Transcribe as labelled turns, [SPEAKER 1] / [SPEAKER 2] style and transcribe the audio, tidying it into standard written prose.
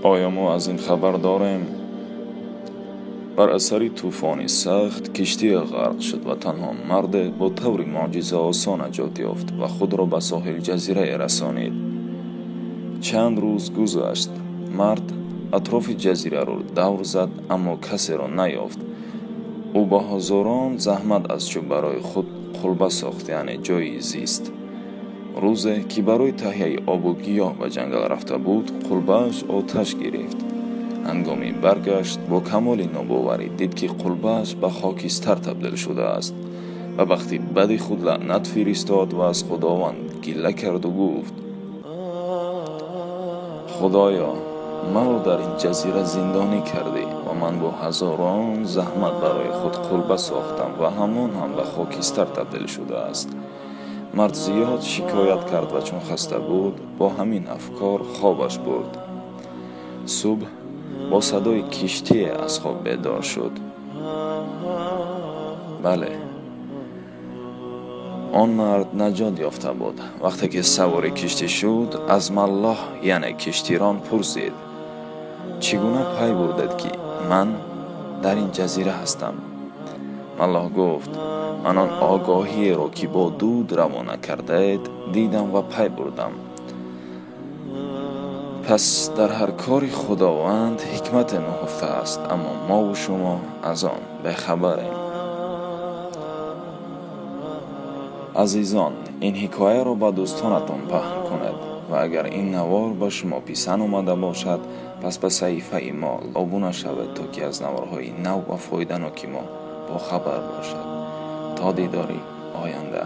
[SPEAKER 1] Оё мо аз ин хабар дорем? Бар асари тӯфони сахт киштие ғарқ шуд ва танҳо марде бо таври мӯъҷизаосо наҷот ёфт ва худро ба соҳил ҷазирае расонид. Чанд рӯз гузашт. Мард атрофи ҷазираро давр зад, аммо касеро наёфт. Ӯ бо ҳазорон заҳмат аз чӯб барои худ қулба сохт, яъне ҷойи зист. Рӯзе ки барои таҳияи обу гиёҳ ба ҷангал рафта буд, қулбааш оташ гирифт. Ҳангоми баргашт бо камоли нобоварӣ дид, ки қулбааш ба хокистар табдил шудааст. Ба бахти бади худ лаънат фиристод ва аз Худованд гила карду гуфт: Худоё, маро дар ин ҷазира зиндонӣ кардӣ ва ман бо ҳазорон заҳмат барои худ қулба сохтам ва ҳамон ҳам ба хокистар табдил шудааст. Мард зиёд шикоят кард ва чун хаста буд, бо ҳамин афкор хобаш бурд. Субҳ бо садои киштие аз хоб бедор шуд. Бале, он мард наҷот ёфта буд. Вақте ки савори киштӣ шуд, аз маллоҳ, яъне киштирон, пурсид: чӣ гуна пай бурдед, ки ман дар ин ҷазира ҳастам? Маллоҳ гуфт: ман он огоҳиеро, ки бо дуд равона кардаед, дидам ва пай бурдам. Пас дар ҳар кори Худованд ҳикмате нуҳуфта аст, аммо мову шумо аз он бехабарем. Азизон, ин ҳикояро ба дӯстонатон паҳн кунед ва агар ин навор ба шумо писанд омада бошад, пас ба саҳифаи мо обуна шавед, то ки аз наворҳои нав ва фоиданоки мо бохабар бошад. То дидори оянда.